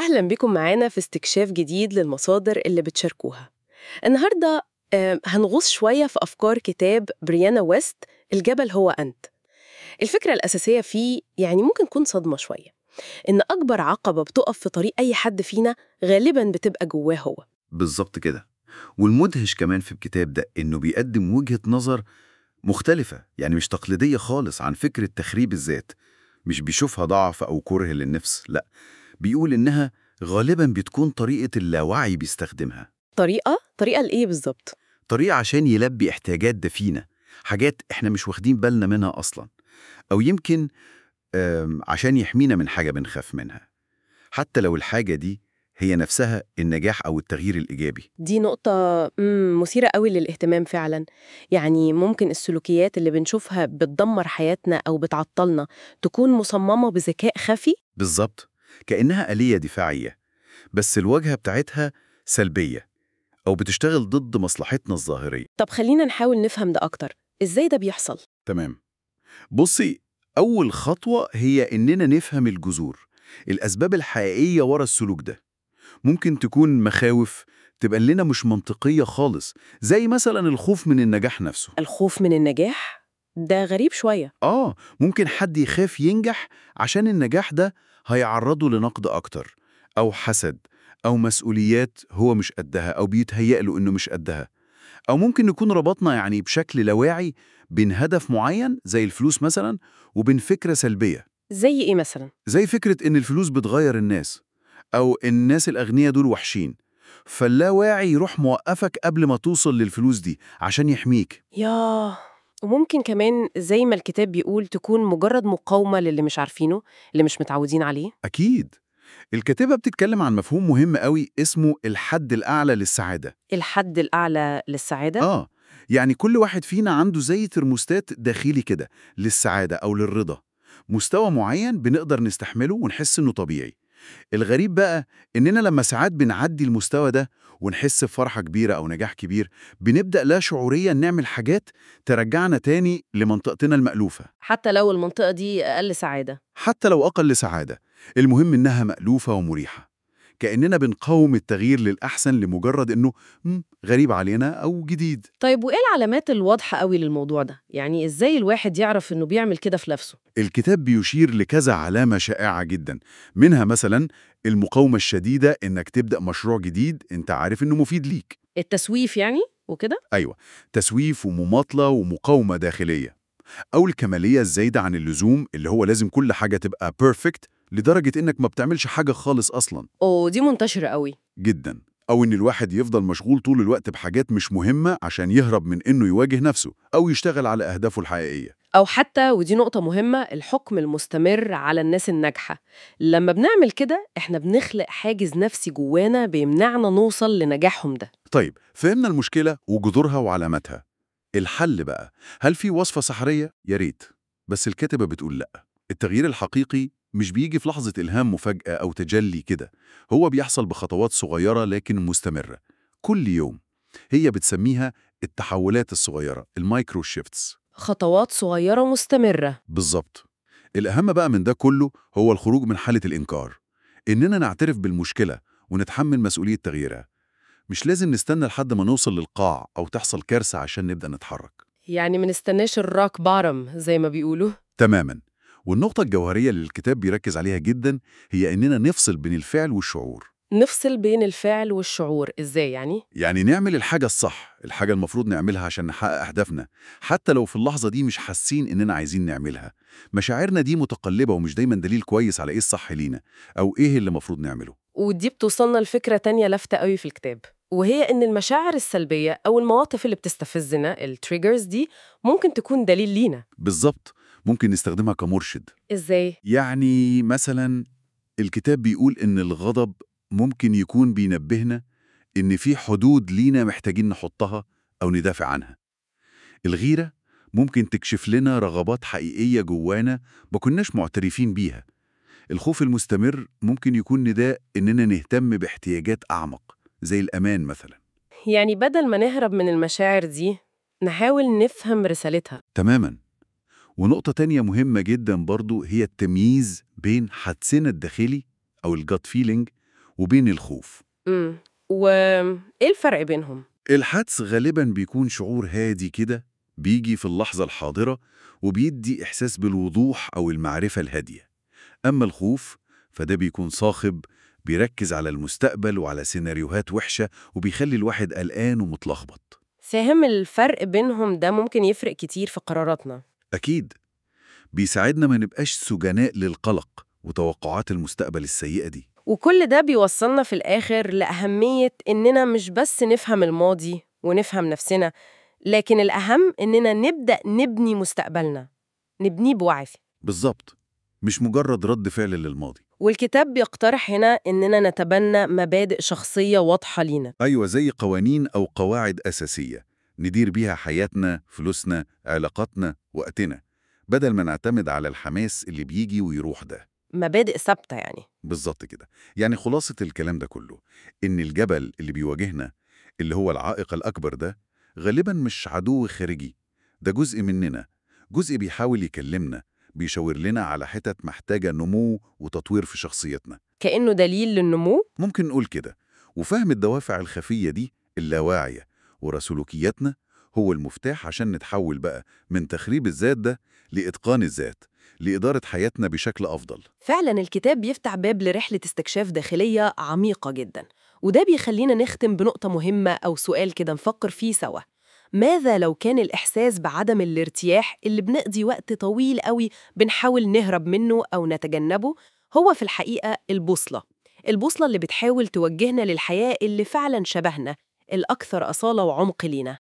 أهلا بكم معانا في استكشاف جديد للمصادر اللي بتشاركوها. النهاردة هنغوص شوية في أفكار كتاب بريانا ويست، الجبل هو أنت. الفكرة الأساسية فيه يعني ممكن تكون صدمة شوية، إن أكبر عقبة بتقف في طريق أي حد فينا غالباً بتبقى جواه هو. بالظبط كده. والمدهش كمان في الكتاب ده إنه بيقدم وجهة نظر مختلفة، يعني مش تقليدية خالص، عن فكرة تخريب الذات. مش بيشوفها ضعف أو كره للنفس، لا، بيقول إنها غالبا بتكون طريقة اللاوعي بيستخدمها. طريقة لإيه بالظبط؟ طريقة عشان يلبي احتياجات دفينة، حاجات إحنا مش واخدين بالنا منها أصلا، أو يمكن عشان يحمينا من حاجة بنخاف منها، حتى لو الحاجة دي هي نفسها النجاح أو التغيير الإيجابي. دي نقطة مثيرة قوي للاهتمام فعلا. يعني ممكن السلوكيات اللي بنشوفها بتدمر حياتنا أو بتعطلنا تكون مصممة بذكاء خفي؟ بالظبط، كأنها آلية دفاعية، بس الواجهة بتاعتها سلبية أو بتشتغل ضد مصلحتنا الظاهرية. طب خلينا نحاول نفهم ده أكتر، إزاي ده بيحصل؟ تمام. بصي، أول خطوة هي إننا نفهم الجذور، الأسباب الحقيقية ورا السلوك ده. ممكن تكون مخاوف تبان لنا مش منطقية خالص، زي مثلا الخوف من النجاح نفسه. الخوف من النجاح؟ ده غريب شوية. آه، ممكن حد يخاف ينجح عشان النجاح ده هيعرضه لنقد أكتر، أو حسد، أو مسؤوليات هو مش قدها أو بيتهيأ له إنه مش قدها. أو ممكن نكون ربطنا يعني بشكل لاواعي بين هدف معين زي الفلوس مثلا وبين فكرة سلبية. زي إيه مثلا؟ زي فكرة إن الفلوس بتغير الناس، أو الناس الأغنياء دول وحشين، فاللاواعي يروح موقفك قبل ما توصل للفلوس دي عشان يحميك. ياه. وممكن كمان زي ما الكتاب بيقول تكون مجرد مقاومة للي مش عارفينه، اللي مش متعودين عليه. أكيد. الكاتبة بتتكلم عن مفهوم مهم قوي اسمه الحد الأعلى للسعادة. الحد الأعلى للسعادة؟ آه، يعني كل واحد فينا عنده زي ترموستات داخلي كده للسعادة أو للرضا، مستوى معين بنقدر نستحمله ونحس إنه طبيعي. الغريب بقى إننا لما ساعات بنعدي المستوى ده ونحس بفرحة كبيرة أو نجاح كبير، بنبدأ لا شعوريا نعمل حاجات ترجعنا تاني لمنطقتنا المألوفة. حتى لو المنطقة دي أقل سعادة. حتى لو أقل سعادة، المهم إنها مألوفة ومريحة. كأننا بنقاوم التغيير للأحسن لمجرد إنه غريب علينا أو جديد. طيب وإيه العلامات الواضحة قوي للموضوع ده؟ يعني إزاي الواحد يعرف إنه بيعمل كده في نفسه؟ الكتاب بيشير لكذا علامة شائعة جدا، منها مثلا المقاومة الشديدة إنك تبدأ مشروع جديد أنت عارف إنه مفيد ليك. التسويف يعني وكده؟ أيوة، تسويف ومماطلة ومقاومة داخلية. أو الكمالية الزايدة عن اللزوم، اللي هو لازم كل حاجة تبقى perfect لدرجة إنك ما بتعملش حاجة خالص أصلا. أوه، دي منتشرة قوي جدا. أو إن الواحد يفضل مشغول طول الوقت بحاجات مش مهمة عشان يهرب من إنه يواجه نفسه أو يشتغل على أهدافه الحقيقية. أو حتى، ودي نقطة مهمة، الحكم المستمر على الناس الناجحة. لما بنعمل كده إحنا بنخلق حاجز نفسي جوانا بيمنعنا نوصل لنجاحهم ده. طيب، فهمنا المشكلة وجذورها وعلاماتها. الحل بقى، هل في وصفة سحرية؟ يا ريت. بس الكاتبة بتقول لأ. التغيير الحقيقي مش بيجي في لحظة إلهام مفاجأة أو تجلي كده، هو بيحصل بخطوات صغيرة لكن مستمرة كل يوم. هي بتسميها التحولات الصغيرة، ال micro shifts. خطوات صغيرة مستمرة. بالظبط. الأهم بقى من ده كله هو الخروج من حالة الإنكار، إننا نعترف بالمشكلة ونتحمل مسؤولية تغييرها. مش لازم نستنى لحد ما نوصل للقاع أو تحصل كارثة عشان نبدأ نتحرك. يعني ما نستناش ال rock bottom زي ما بيقولوا. تماماً. والنقطة الجوهرية اللي الكتاب بيركز عليها جداً هي إننا نفصل بين الفعل والشعور. نفصل بين الفعل والشعور، إزاي يعني؟ يعني نعمل الحاجة الصح، الحاجة المفروض نعملها عشان نحقق أهدافنا، حتى لو في اللحظة دي مش حاسين إننا عايزين نعملها. مشاعرنا دي متقلبة ومش دايماً دليل كويس على إيه الصح لينا أو إيه اللي المفروض نعمله. ودي بتوصلنا لفكرة تانية لافتة قوي في الكتاب، وهي إن المشاعر السلبية أو المواقف اللي بتستفزنا، ال triggers دي، ممكن تكون دليل لينا. بالظبط، ممكن نستخدمها كمرشد. إزاي؟ يعني مثلاً الكتاب بيقول إن الغضب ممكن يكون بينبهنا إن في حدود لينا محتاجين نحطها أو ندافع عنها. الغيرة ممكن تكشف لنا رغبات حقيقية جوانا ما كناش معترفين بيها. الخوف المستمر ممكن يكون نداء إننا نهتم باحتياجات أعمق زي الأمان مثلا. يعني بدل ما نهرب من المشاعر دي نحاول نفهم رسالتها. تماما. ونقطة تانية مهمة جدا برضو هي التمييز بين حدسنا الداخلي أو ال gut feeling وبين الخوف. وإيه الفرق بينهم؟ الحدس غالباً بيكون شعور هادي كده، بيجي في اللحظة الحاضرة وبيدي إحساس بالوضوح أو المعرفة الهادية. أما الخوف فده بيكون صاخب، بيركز على المستقبل وعلى سيناريوهات وحشة وبيخلي الواحد قلقان ومتلخبط. فهم الفرق بينهم ده ممكن يفرق كتير في قراراتنا. أكيد بيساعدنا ما نبقاش سجناء للقلق وتوقعات المستقبل السيئة دي. وكل ده بيوصلنا في الآخر لأهمية إننا مش بس نفهم الماضي ونفهم نفسنا، لكن الأهم إننا نبدأ نبني مستقبلنا، نبنيه بوعي. بالظبط، مش مجرد رد فعل للماضي. والكتاب بيقترح هنا إننا نتبنى مبادئ شخصية واضحة لينا. أيوة، زي قوانين أو قواعد أساسية ندير بيها حياتنا، فلوسنا، علاقاتنا، وقتنا، بدل ما نعتمد على الحماس اللي بيجي ويروح ده. مبادئ ثابتة يعني. بالظبط كده. يعني خلاصة الكلام ده كله إن الجبل اللي بيواجهنا، اللي هو العائق الأكبر ده، غالباً مش عدو خارجي، ده جزء مننا، جزء بيحاول يكلمنا، بيشاور لنا على حتت محتاجة نمو وتطوير في شخصيتنا. كأنه دليل للنمو؟ ممكن نقول كده. وفهم الدوافع الخفية دي اللاواعية ورا سلوكياتنا هو المفتاح عشان نتحول بقى من تخريب الذات ده لإتقان الذات، لإدارة حياتنا بشكل أفضل. فعلا الكتاب بيفتح باب لرحلة استكشاف داخلية عميقة جدا، وده بيخلينا نختم بنقطة مهمة أو سؤال كده نفكر فيه سوا. ماذا لو كان الإحساس بعدم الارتياح اللي بنقضي وقت طويل قوي بنحاول نهرب منه أو نتجنبه هو في الحقيقة البوصلة؟ البوصلة اللي بتحاول توجهنا للحياة اللي فعلا شبهنا، الأكثر أصالة وعمق لينا.